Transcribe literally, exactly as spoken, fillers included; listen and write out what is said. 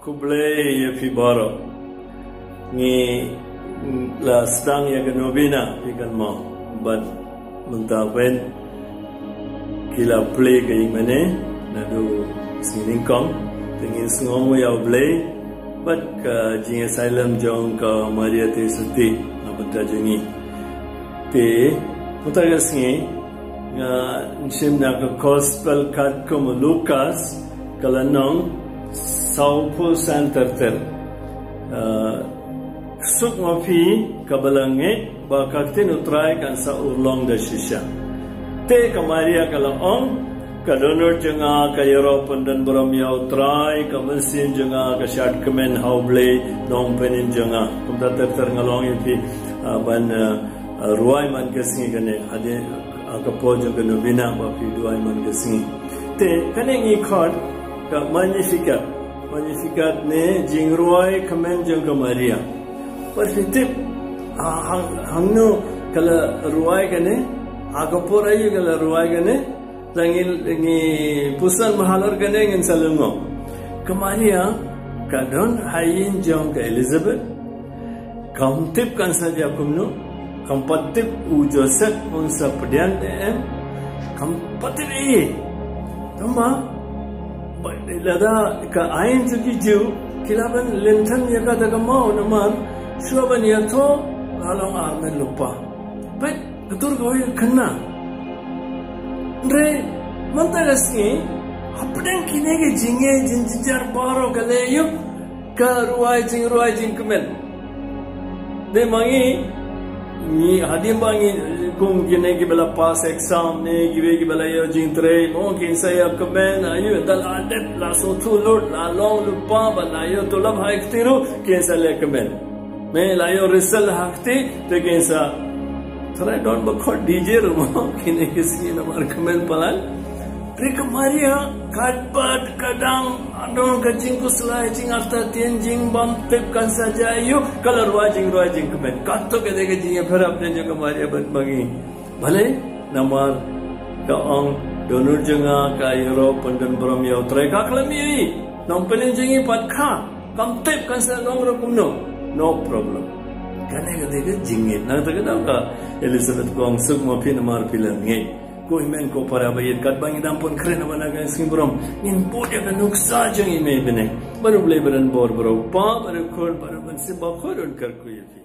Khublei ïa phi baroh. Ngi la sdang ïa ka novena, phi kan mut. Bad mynta pyn ki la plie ka ïing mane naduh sngi nyngkong. Te ngin sngew ïa U Blei bad ka jingïasylem jong ka Maria Theisotti na bynta jong ngi. Te mynta ka sngi nga shim na ka Gospel katkum u Lukas, ka lynnong sawphew san ter ter. Ah, suk ma phi kaba la ngeit ba ka ktien U Trai kan sa urlong da shisha. Te ka Maria ka la ong, ka dohnud jong nga ka ïaroh pyndonburom ïa U Trai, ka mynsiem jong nga ka shad kmen ha U Blei Nongpynim jong nga. Kumta ter ter nga la ong ïa phi, ah, ban, ah, ah, rwai man ka sngi kane, hadien, ah, ka por jong ka novena ba phi duwai man ka sngi. Te kane ngi khot ka Magnificat. Magnificat ne jingrwai kmen jong ka Maria. Bad phi tip, ah, hang, hangno ka la rwai kane, ha ka por aïu ka la rwai kane, la ngi, ngi pyrshang halor kane ngin sa lyngngoh. Ka Maria ka don ha ïing jong ka Elizabeth. Kam tip kan sa jia kumno, kam pat tip u Joseph un sa pdiang ne em, kam pat tip ei. Tangba, ba, lada ka aiñ jong ki Jiw, ki lah ban lynthem ïa kata ka maw namar, shuwa ban ïathoh, la long ar met lypa. Peit, ka dur kawei ka khynnah. Hynrei, mynta ka sngi, hapdeng kine ki jingeh, jingjynjar baroh ka leh ïa u, ka rwai jingrwai jingkmen. Dei ma ngi, ngi hadien ba ngi kum kine kiba la pass exam ne, kiwei kiba la ïoh jingtrei, mo kin sa ïa kmen, aïu, da la dep, la sngewthuh lut, la long lypa, ba la ïoh tulop ha kti ruh, kin sa leh kmen. Me la ïoh result ha kti, te kin sa. Trai don ba khot D J ruh mo, kine ki sngi namar kmen palat. Hynrei ka Maria, katba ka dang, don ka jingkhuslai, jingartatien, jingbymtip kan sa jia aïu, ka la rwai jingrwai jingkmen. Kato ka dei ka jingïapher hapdeng jong ka Maria bad ma ngi. Balei, namar ka ong, dohnud jong nga ka ïaroh pyndonburom ïa U Trai, ka khlem ïohi. Nongpynim jong ngi pat kha, kam tip kan sa long ruh kumno. No problem. Kane ka dei ka jingngeit. Nangta ka dei ka Elizabeth ka ong suk ma phi namar phi la ngeit. Ko hynmen ko para ba ïeit, katba ngi dang pun kren ha bynta ka sngi burom, ngin bud ïa ka nuksa jong i Mei Bneng. Bad U Blei ba donbor baroh, U Kpa bad U Khun bad U Mynsiem Bakhuid un kyrkhu ïa phi.